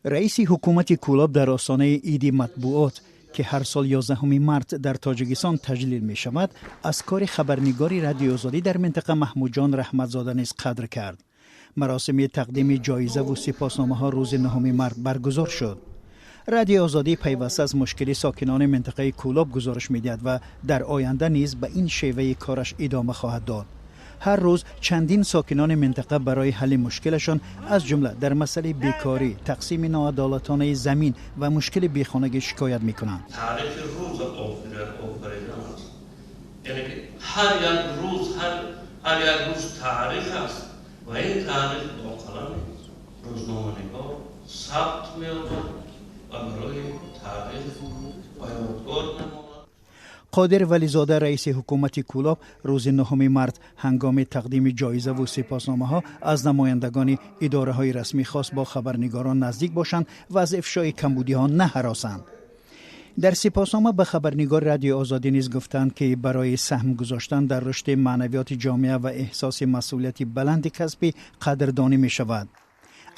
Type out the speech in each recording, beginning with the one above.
Раиси ҳукумати Кӯлоб дар остонаи Иди матбуот, ки ҳар сол 11 март дар Тоҷикистон таҷлил мешавад, аз кори хабарнигори Радиои Озодӣ дар минтақа Маҳмудҷон Раҳматзода низ қадр кард. Маросими тақдими ҷоизаву сипосномаҳо рӯзи 9 март баргузор шуд. Радиои Озодӣ пайваста аз мушкили сокинони минтақаи Кӯлоб гузориш медиҳад ва дар оянда низ ба ин шеваи кораш идома хоҳад дод. Ҳар рӯз чандин сокинони минтақа барои ҳалли мушкилашон, аз ҷумла дар масъалаи бекорӣ, тақсими ноадолатонаи замин ва мушкили бехонагӣ шикоят мекунанд. Таърихи рӯз офаридан аст, яъне ки ҳар як рӯз, ҳар як рӯз таърих аст ва ин таърих бо қалами рӯзноманигор сабт меёбад ва барои таърих ба ёдгор мемонад. Қодир Вализода, раиси ҳукумати Кӯлоб, рӯзи 9 март ҳангоми тақдими ҷоизаву сипосномаҳо аз намояндагони идораҳои расмӣ хост бо хабарнигорон наздик бошанд ва аз ифшои камбудиҳо наҳаросанд. Дар сипоснома ба хабарнигори Радиои Озодӣ низ гуфтанд, ки барои саҳм гузоштан дар рушди маънавиёти ҷомеа ва эҳсоси масъулияти баланди касбӣ қадрдонӣ мешавад.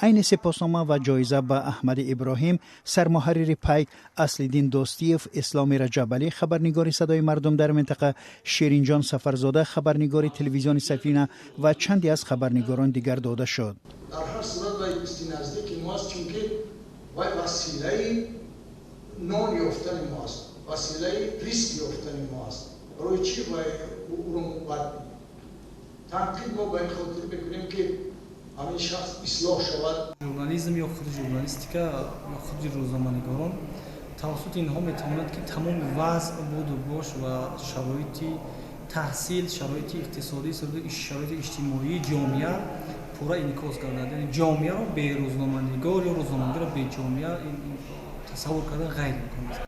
Айни сипоснома ва ҷоиза ба Аҳмади Иброҳим, сармуҳаррири Пайк, Аслиддин Дӯстиев, Исломи Раҷабалӣ, хабарнигори Садои мардум дар минтақа, Ширинҷон Сафарзода, хабарнигори телевизиони Сафина ва чанде аз хабарнигорон дигар дода шуд. Дар ҳар сурат вай дӯсти наздики мо аст, чунки вай василаи нон ёфтани мо аст, василаи ризқ ёфтани мо аст. Барои чӣ вай ӯро бад танқид мо ба ин хотир мекунем, ки ҳамин шахс ислоҳ шавад. Журнализм ё худи журналистика ё худи рӯзноманигорон тавассути инҳо метавонанд, ки тамоми вазъ, буду бош ва шароити таҳсил, шароити иқтисодӣ, шароити иҷтимоии ҷомеа пурра инъикос гардад. Яъне ҷомеаро бе рӯзноманигор ё рӯзноманигорро бе ҷомеа тасаввур кардан ғайриимкон аст.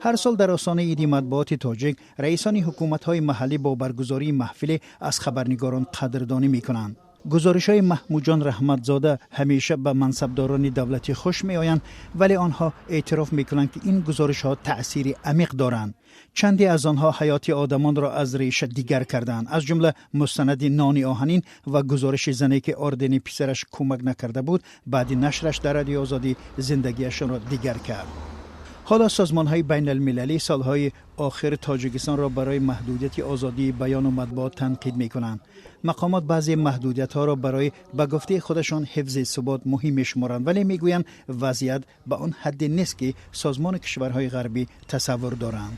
Ҳар сол дар остонаи Иди матбуоти тоҷик раисони ҳукуматҳои маҳаллӣ бо баргузории маҳфиле аз хабарнигорон қадрдонӣ мекунанд. Гузоришҳои Маҳмудҷон Раҳматзода ҳамеша ба мансабдорони давлатӣ хуш меоянд, вале онҳо эътироф мекунанд, ки ин гузоришҳо таъсири амиқ доранд. Чанде аз онҳо ҳаёти одамонро аз реша дигар кардаанд, аз ҷумла мустанади нони оҳанин ва гузориши зане, ки ордени писараш кӯмак накарда буд, баъди нашраш дар Радиои Озодӣ зиндагиашонро дигар кард. Ҳоло созмонҳои байналмилалӣ солҳои охир Тоҷикистонро барои маҳдудияти озодии баёну матбуот танқид мекунанд. Мақомот баъзе маҳдудиятҳоро барои, ба гуфтаи худашон, ҳифзи субот муҳим мешуморанд, вале мегӯянд, вазъият ба он ҳадде нест, ки созмони кишварҳои ғарбӣ тасаввур доранд.